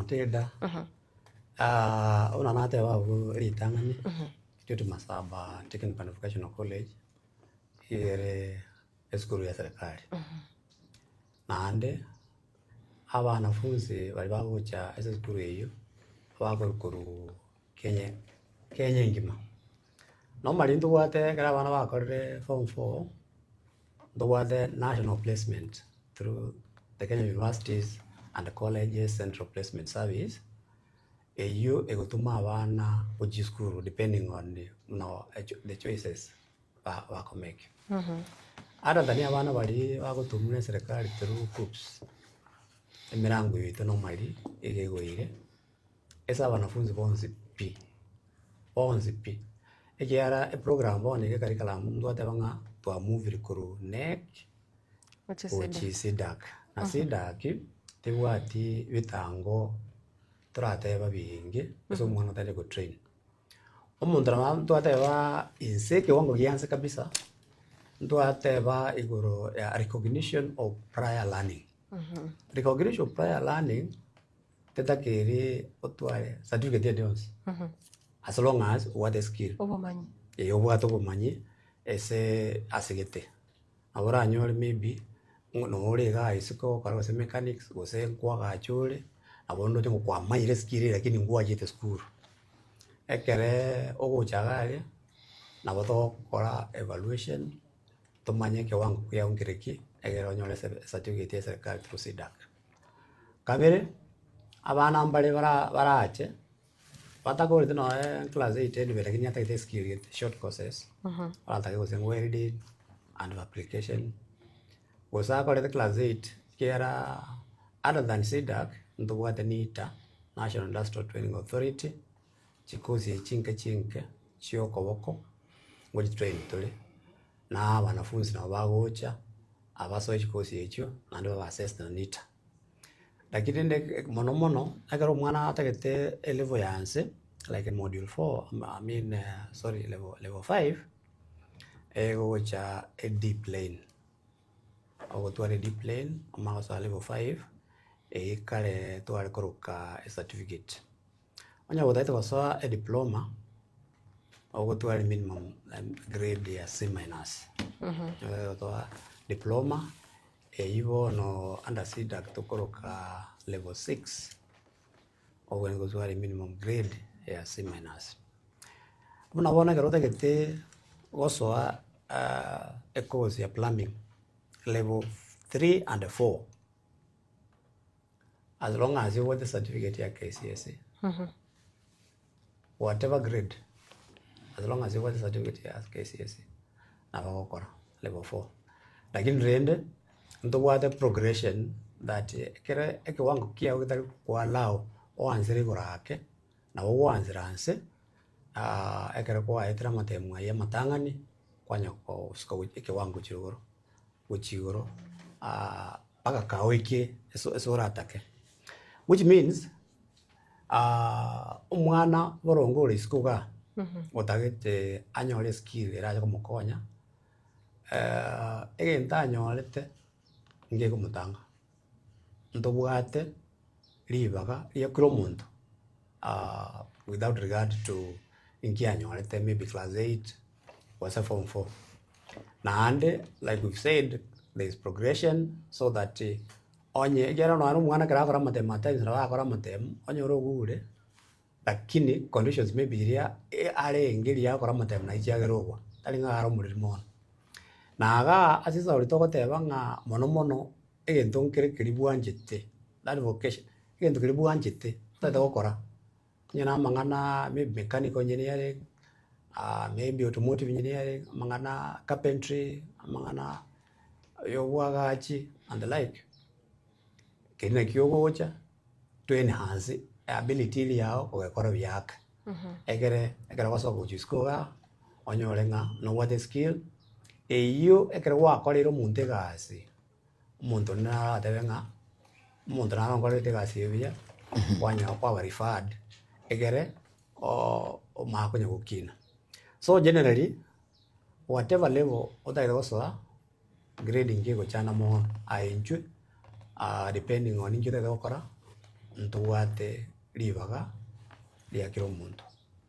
Matilda, buna nateba abwo ritang'ani, Kitutu Masaba Technical and Vocational College, iga ere esukuru ya serikali. Naende, abanafunsi baria bagocha ase esukuru eywo, bakorwa korwa Kenya Kenya engima. Normally ntobwate ekero abana bakorire form four, ntobwate national placement through the Kenya Universities and Colleges Central Placement Service, eywo egotuma abana gochia esukuru depending on buna the choices ba bakomake. Other than abana baria bagotumwa na eserekari through KUCCPS, emirango yaito normally iga egoire. Ase abanafunzi bonsi pi, bonsi pi, ekiagera eprogram bono iga ecurriculum ntwateba ng'a twamuvire korwa KNEC Gochia gochia CDACC. CDACC. Na CDACC tebwati bitango torateba biinge ase omwana otari gotrain. Omonto nabo ntwateba inse ekewango gia nse kabisa, ntwateba igoro ya recognition of prior learning. Recognition of prior learning. Tetakeiri otware certificate ende yonsi as long as obwate eskill. Obomanyi. Eeh obwate obomanyi ase asegete. Nabo oranyore maybe ng'a noo ore igaa isiko ogokora gose mechanics gose nkoagacha ore, nabo onde oche ng'a kwamanyire eskill eye lakini ngwachete sukuru. Ekereee ogocha iga aria, nabo togokora evaluation, tomanye ekewango kiago nkere ki, egere onyore ese ecertificate ya eserekari through CDACC. Kabere, abana mbare bara barache, batakoreti nonye class eight anyway lakini atagete eskill gete short courses, aratake gose welding and fabrication, gose akorete class eight ekiagera other than CDACC, ntobwate NITA, National Industrial Training Authority, chikosi echi chinke chinke chia okoboko, ngochitrain tore, na abanafunzi nabo bagocha. Abasoe chikosi echio naende babe assessed na NITA. Lakini rende mono mono ekero omwana atagete elevel ya nse like module four I mean sorry level level five, egocha edeep lane, ogotwara edeep lane omanye gosoa level five, eywo kare tware koroka ecertificate. Onye gotagete gosoa ediploma, ogotwara minimum grade ya C minus. Ogotoa diploma, eywo bono under CDACC tokoroka level six, obwenerete gotwara minimum grade ya C minus. Buna bono ekero otagete gosoa ecourse ya plumbing, level three and four. As long as obwate certificate ya KCSE, whatever grade, as long as obwate certificate ya KCSE, nabo ogokora level four. Lakini rende, ntobwate progression that ekere ekewango kiago getari koallow oansere igoro ake, nabo gwansera nse, ekero kwaetire amatemo aywo amatang'ani, kwanya gosuka gochia ekewango chia igoro. Gochia igoro mpaka kaoikie ase oratake. Which means omwana boronge ore isiko igaa, otagete anyore eskill erache komokonya, egento anyorete ngekomotanga. Ntobwate ribaga ria kera omonto without regard to inki anyorete maybe class eight gose form four. Naende like we've said there is progression so that onye ekiagera nonye omwana ekero akora amatemo at times nabo arakore amatemo onyore ogure lakini conditions maybe riria arenge riria agokora amatemo naye chiagera ogwa tari ng'a are omoriri mono. Na igaa ase esauri togoteba ng'a mono mono egento nkere keria bwanchete that vocation egento keria bwanchete otagete gokora. Onye na amang'ana maybe mechanical engineering, maybe automotive engineering, amang'ana carpentry, amang'ana ya obwagachi and the like, keria nakio ogocha to enhance ability eria yago kogekora buya ake. Ekere ekero ogosoka gochia isiko igaa, onyore ng'a nobwate eskill, eywo ekero gwakoreire omonto egasi. Omonto onde naro aratebe ng'a omonto naro onkorerete egasi eye buya, kwanyora kwaba referred, egere omanye konya gokina. So generally, whatever level otagete gosoa, grading nkegochanda mono aye intwe depending on inki otagete gokora. Ntobwate ribaga ria kera omonto.